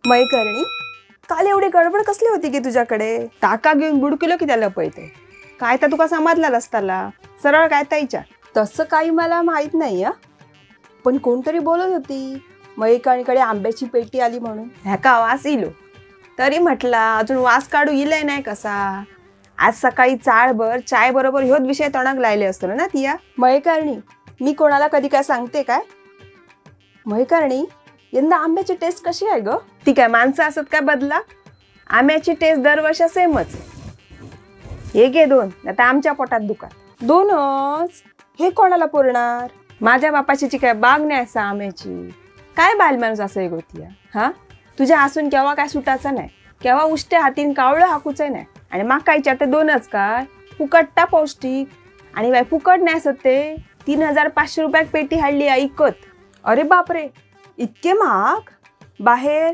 मयकरणी काल एवढी गडबड कसली होती की तुझ्याकडे? टाका घेऊन बुडकिलो की त्याला पैते काय तर तुका समजला रस्ताला, सरळ काय तर विचार. तसं काही मला माहीत नाही हा, पण कोणतरी बोलत होती मयकरणीकडे आंब्याची पेटी आली म्हणून. ह्याका वास इलो तरी म्हटला अजून वास काढू इलय नाही कसा. आज सकाळी चाळभर चाय बरोबर ह्योच विषय तोंडाक लायले असतो ना तिया. मयकरणी मी कोणाला कधी काय सांगते काय? मयकरणी यंदा आंब्याची टेस्ट कशी आहे ग? ती काय माणसं असत काय बदला? आंब्याची टेस्ट दरवर्षा सेमच. हे घे दोन, आता आमच्या पोटात दुखात. दोनच हे कोणाला पुरणार? माझ्या बापाची काय बाग नाही असा आंब्याची. काय बाल माणूस असं गोतिया हा, तुझ्या असून केव्हा काय सुटायचा नाही, केव्हा उष्ट्या हातीन कावळं हाकूचं नाही. आणि माका विचारते दोनच काय? फुकटता पौष्टिक आणि बाय फुकट नाही असत ते. 3500 रुपयाक पेटी हाडली ऐकत. अरे बापरे, इतके महाग? बाहेर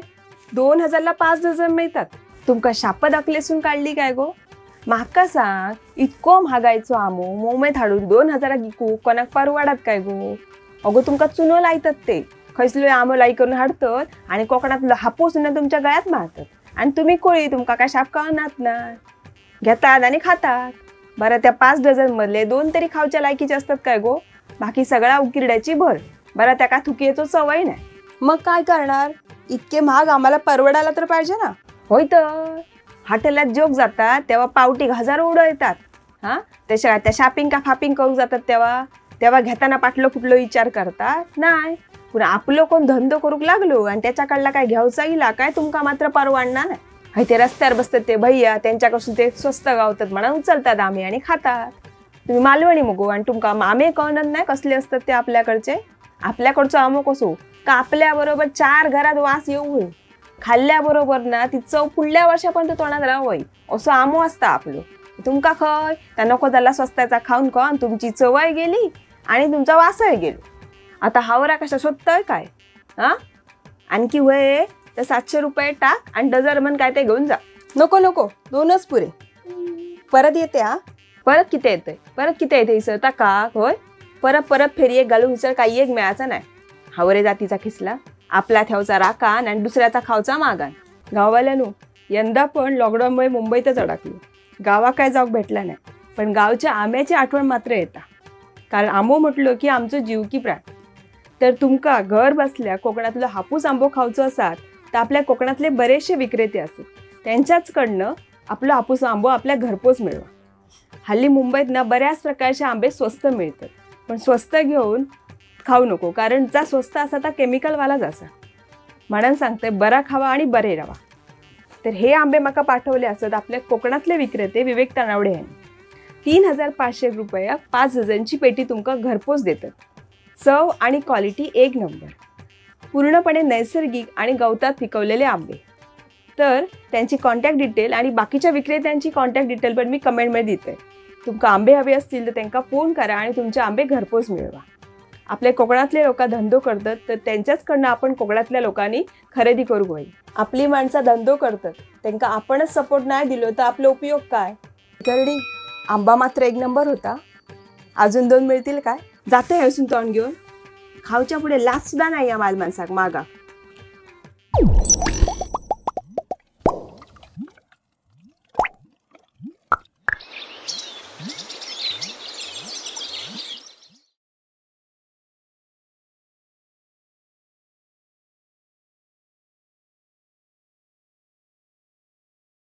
2000ला 5 डझन मिळतात. तुमका शाप दाखलेसून काढली काय गो? म्हाका सांग, इतको महागायचो आमो मोमेत हाडून 2000 विकू कोणाक परवडात काय गो? अगो तुमका चुनो लायतात ते, खंयसलो आंबो लाई करून हाडतात आणि कोकणातलो हापूस ना तुमच्या गळ्यात मारतात. आणि तुम्ही कोळी, तुमका काय शाप कळनात ना, घेतात आणि खातात. बरं त्या 5 डझन मधले 2 तरी खावच्या लायकीचे असतात काय गो? बाकी सगळा उकिरड्याची भर. बरं त्या का थुकीयेचो चवय नाही. मग काय करणार? इतके महाग आम्हाला परवडायला तर पाहिजे ना. होय तर, हॉटेलात जोक जातात तेव्हा पावटी हजारो उडवतात. हां त्याच्या त्या शापिंग का फापिंग करू जातात तेव्हा तेव्हा घेताना पाटलो फुटलो विचार करतात नाही. पण आपलो कोण धंदो करूक लागलो आणि त्याच्याकडला काय घेवचा इला काय तुमका मात्र परवडणार नाही. हय ते रस्त्यावर बसतात ते भैया, त्यांच्यापासून ते स्वस्त गावतात म्हणून उचलतात आम्ही आणि खातात. तुम्ही मालवणी मगो आणि तुमका आमे कळणार नाही कसले असतात ते आपल्याकडचे. आपल्याकडचो आमो कसो का आपल्याबरोबर 4 घरात वास येऊ, खाल्ल्याबरोबर ना ती चव पुढल्या वर्षापर्यंत तोंडात रावय असो आमो असता आपलो. तुमका खय त्या नको त्याला स्वस्ताचा खाऊन खाऊन तुमची चवय गेली आणि तुमचा वासही गेलो. आता हावरा कशा शोधतोय काय? हां आणखी वय तर 700 रुपये टाक आणि डझन म्हण काय ते घेऊन जा. नको नको, 2च पुरे. परत येते हा. परत किती येते? परत किती येते इसरता का? होय परत परत फेरी एक घालून इसर काही एक मिळायचा नाही. हावरे जातीचा खिसला, आपला ठेवचा राकान आणि दुसऱ्याचा खावचा मागान. गाववाल्यानो यंदा पण लॉकडाऊनमुळे मुंबईतच अडकलो, गावा काय जाऊक भेटला नाही, पण गावच्या आंब्याची आठवण मात्र येता. कारण आंबो म्हटलं की आमचो जीव की प्राण. तर तुमका घर बसल्या कोकणातलो हापूस आंबो खावचो असात तर आपल्या कोकणातले बरेचसे विक्रेते असत, त्यांच्याचकडनं आपलो हापूस आंबो आपल्या घरपोच मिळवा. हल्ली मुंबईत ना बऱ्याच प्रकारचे आंबे स्वस्त मिळतात, पण स्वस्त घेऊन खाऊ नको, कारण जा स्वस्त असा तर केमिकलवालाच असा. म्हणून सांगते बरा खावा आणि बरे राहा. तर हे आंबे माका पाठवले असत आपल्या कोकणातले विक्रेते विवेक तानावडे यांनी. 3500 रुपया 5 डझनची पेटी तुमका घरपोच देतात. चव आणि क्वालिटी एक नंबर, पूर्णपणे नैसर्गिक आणि गवतात पिकवलेले आंबे. तर त्यांची कॉन्टॅक्ट डिटेल आणि बाकीच्या विक्रेत्यांची कॉन्टॅक्ट डिटेल पण मी कमेंटमध्ये देते. तुमका आंबे हवे असतील तर त्यांना फोन करा आणि तुमचे आंबे घरपोच मिळवा. आपले कोकणातले लोक धंदो करतात तर त्यांच्याचकडनं आपण कोकणातल्या लोकांनी खरेदी करू होईल. आपली माणसं धंदो करतात, त्यांना आपणच सपोर्ट नाही दिलो तर आपला उपयोग काय? करडी आंबा मात्र एक नंबर होता. अजून 2 मिळतील काय? जाते हसून तोंड घेऊन. खावच्या पुढे लाज सुद्धा नाही या माल माणसाक मागा.